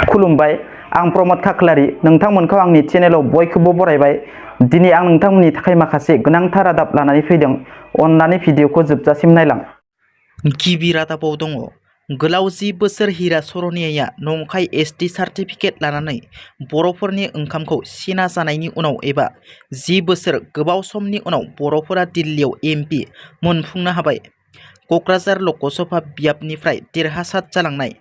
खुलुमबाय आं प्रमद खाख्लारि नोंथांमोनखौ आंनि चेनेलाव बयखौबो बरायबाय। दिनै आं नोंथांमोननि थाखाय माखासे गोनांथार रादाब लानानै फैदों। अन्नानै भिडिअखौ जोबजासिम नायलां। गिबि रादाबाव दङ गोलाव 10 बोसोर हिरा सरनियाया नंखाय एसटि सार्टिफिकेट लानानै बर'फोरनि ओंखामखौ सिना जानायनि उनाव एबा 10 बोसोर गोबाव समनि उनाव बर'फोरा दिल्लीयाव एमपि मोनफुंनो हाबाय। क'क्राझार लकसभा बियाबनिफ्राय देरहासार जालांनाय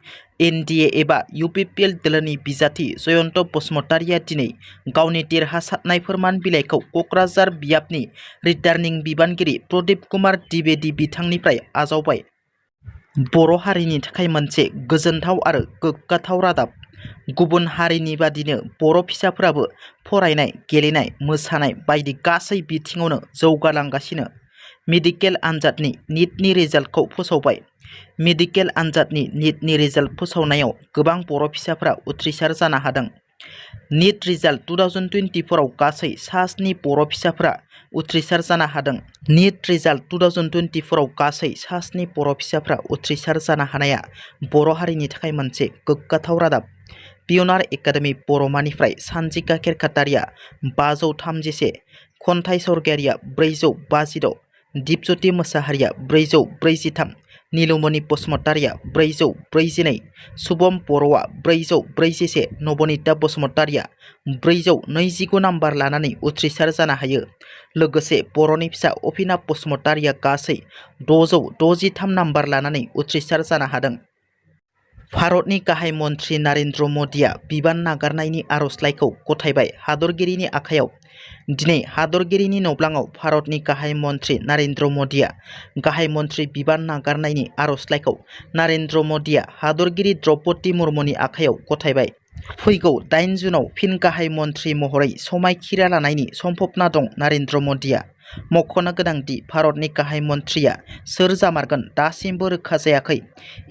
एनडिए एबा UPPL दोलोनि बिजाथि जयन्त बसुमतारिया दिनै गावनि देरहासारनाय फोरमान बिलाइखौ क'क्राझार बियाबनि रिटार्निं बिबानगिरि प्रदीप कुमार द्विवेदी बिथांनिफ्राय आजावबाय। बर' हारिनि थाखाय मोनसे गोजोनथाव आरो गोग्गाथाव रादाब। गुबुन हारिनि बादिनो बर' फिसाफोराबो फरायनाय, गेलेनाय, मोसानाय बायदि गासै बिथिङावनो जौगालांगासिनो। मेडिकेल आनजादनि नीटनि रिजाल्टखौ फोसावबाय। मेडिकेल आनजादनि नीटनि रिजाल्ट फोसावनायाव गोबां बर' फिसाफोरा उथ्रिसार जानो हादों। नीट रिजाल्ट 2024 आव गासै 7 बर' फिसाफोरा उथ्रिसार जानो हादों। नीट रिजाल्ट 2024 आव गासै 7 बर' फिसाफोरा उथ्रिसार जानो हानाया बर' हारिनि थाखाय मोनसे गोग्गाथाव रादाब। पियनार एकाडेमि बर'मानिफ्राय सानजिका खेरखातारिया 531, खन्थाइ सरगियारिया 456, दिपज्योति मोसाहारिया 443, नीलमणि बसुमतारिया 442, शुभम बर'आ 441, नबनिता बसुमतारिया 429 नाम्बार लानानै उथ्रिसार जानो हायो। लोगोसे बर'नि फिसा अभिनाभ बसुमतारिया गासै 663 नाम्बार लानानै उथ्रिसार जानो हादों। भारतनि गाहाय मन्त्रि नरेन्द्र मदिया बिबान नागारनायनि आर'जलाइखौ गथायबाय हादरगिरिनि आखायाव। दिनै हादरगिरिनि नब्लाङाव भारतनि गाहाय मन्त्रि नरेन्द्र मदिया गाहाय मन्त्रि बिबान नागारनायनि आर'जलाइखौ नरेन्द्र मदिया हादरगिरि द्रौपदी मुर्मुनि आखायाव गथायबाय। फैगौ 8 जुनाव फिन गाहाय मन्त्रि महरै समायखिरा लानायनि सम्भावना दं नरेन्द्र मदिया। मख'नो गोनांदि भारतनि गाहाय मन्त्रिया सोर जामारगोन दासिमबो रोखा जायाखै।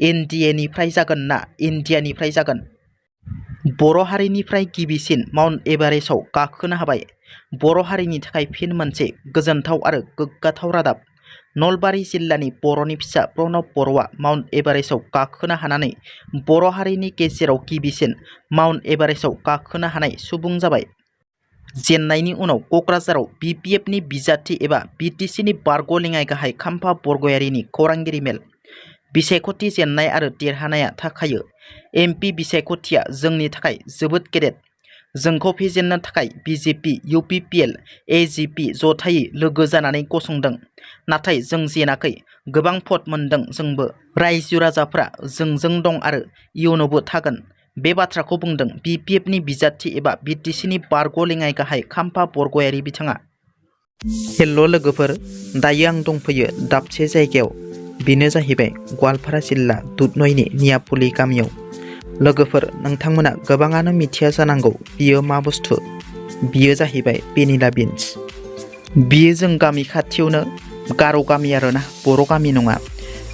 एनडिएनिफ्राय जागोन ना इन्डियानिफ्राय जागोन। बर' हारिनिफ्राय गिबिसिन माउन्ट एभारेस्टआव गाखोनो हाबाय। बर' हारिनि थाखाय फिन मोनसे गोजोनथाव आरो गोग्गाथाव रादाब। नलबारि जिल्लानि बर'नि फिसा प्रणब बर'आ माउन्ट एभारेस्टआव गाखोनो हानानै बर' हारिनि गेजेराव गिबिसिन माउन्ट एभारेस्टआव गाखोनो हानाय सुबुं जाबाय। जेननायनि उनाव क'क्राझाराव BPFनि बिजाथि एबा BTCनि बारग' लेङाइ गाहाय खाम्फा बरगयारिनि खौरांगिरि मेल। बिसायख'थि जेननाय आरो देरहानाया थाखायो। एमपि बिसायख'थिया जोंनि थाखाय जोबोद गेदेर। जोंखौ फेजेननो थाखाय BJP, UPPL, AGP जथायै लोगो जानानै गसंदों। नाथाय जों जेनाखै, गोबां भट मोनदों जोंबो। रायजो राजाफ्रा जोंजों दं आरो इयुनावबो थागोन। बे बाथ्राखौ बुंदों BPFनि बिजाथि एबा BTCनि बारग' लेङाइ गाहाय खाम्फा बरगयारि बिथाङा। हेल' लोगोफोर, दायो आं दंफैयो दाबसे जायगायाव। बेनो जाहैबाय गवालपारा जिल्ला दुधनयनि नियापुलि गामियाव। लोगोफोर, नोंथांमोना गोबाङानो मिथिया जानांगौ बियो मा बुस्थु। बियो जाहैबाय भेनिला बिन्स। बियो जों गामि खाथियावनो गार' गामि आरोना, बर' गामि नङा।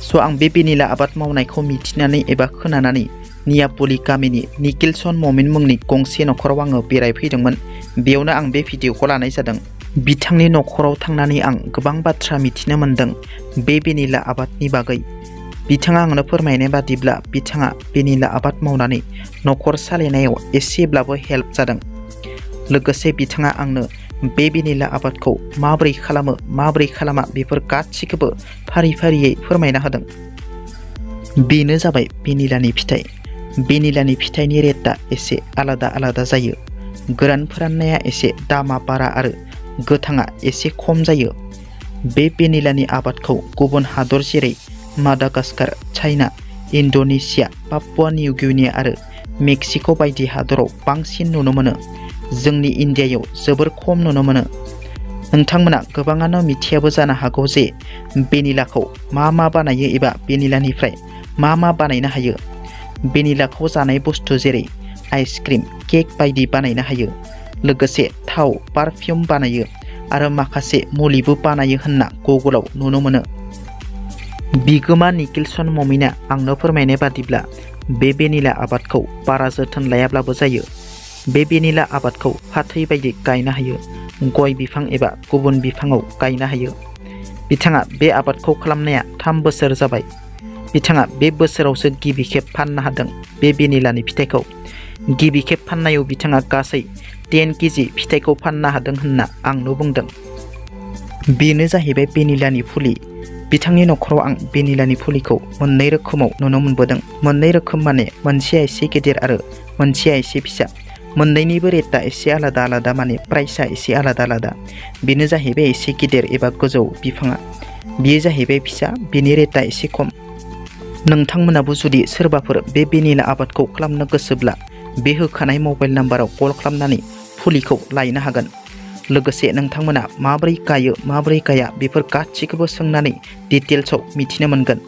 स' आं बे भेनिला आबाद मावनायखौ मिथिनानै एबा खोनानानै नियापुलि गामिनि निखिलसन ममिन मुंनि गंसे न'खराव आङो बेरायफैदोंमोन। बेयावनो आं बे भिडिअखौ लानाय जादों। बिथांनि न'खराव थांनानै आं गोबां बाथ्रा मिथिनो मोन्दों बे भेनिला आबादनि बागै। बिथाङा आंनो फोरमायनाय बादिब्ला बिथाङा भेनिला आबाद मावनानै न'खर सालायनायाव एसेब्लाबो हेल्प जादों। लोगोसे बिथाङा आंनो बे भेनिला आबादखौ माबोरै खालामो माबोरै खालामा बेफोर गासिखौबो फारि फारियै फोरमायना होदों। बेनो जाबाय भेनिलानि फिथाइ। भेनिलानि फिथाइनि रेटआ एसे आलादा आलादा जायो। गोरान फोराननाया एसे दामा बारा आरो गोथाङा एसे खम जायो। बे भेनिलानि आबादखौ गुबुन हादर जेरै Madagascar, China, Indonesia, पापुवा new Guinea आरो मेक्सिक' बायदि हादराव बांसिन नुनो मोनो। जोंनि इन्डियायाव जोबोर खम नुनो मोनो। नोंथांमोना गोबाङानो मिथियाबो जानो हागौ जे भेनिलाखौ मा बानायो एबा भेनिलानिफ्राय मा बानायनो हायो। भेनिलाखौ जानाय बुस्थु जेरै आइसक्रिम, केक बायदि बानायनो हायो। लोगोसे थाव, पारफिउम बानायो आरो माखासे मुलिबो बानायो होनना गुगोलाव नुनो मोनो। बिगोमा निखिलसन ममिना आंनो फोरमायनाय बादिब्ला बे भेनिला आबादखौ बारा जोथोन लायाब्लाबो जायो। बे भेनिला आबादखौ फाथै बायदि गायनो हायो, गय बिफां एबा गुबुन बिफाङाव गायनो हायो। बिथाङा बे आबादखौ खालामनाया 3 बोसोर जाबाय। बिथाङा बे बोसोरावसो गिबि खेब फाननो हादों बे भेनिलानि फिथाइखौ। गिबि खेब फाननायाव बिथाङा गासै 10 केजि फिथाइखौ फाननो हादों होनना आंनो बुंदों। बेनो जाहैबाय भेनिलानि फुलि। बिथांनि नखराव आं भेनिलानि फुलिखौ मोननै रोखोमाव नुनो मोनबोदों। मोननै रोखोम माने मोनसेया एसे गेदेर आरो मोनसेया एसे फिसा। मोननैनिबो रेटआ एसे आलादा आलादा माने प्राइसआ एसे आलादा आलादा। बेनो जाहैबाय एसे गिदिर एबा गोजौ बिफाङा। बेयो जाहैबाय फिसा, बेनि रेटआ एसे खम। नोंथांमोनाबो जुदि सोरबाफोर बे भेनिला आबादखौ खालामनो गोसोब्ला बे होखानाय मबाइल नाम्बाराव कल खालामनानै फुलिखौ लायनो हागोन। लोगोसे नोंथांमोना माबोरै गायो माबोरै गाया बेफोर गासिखौबो सोंनानै डिटेल्सआव मिथिनो मोनगोन।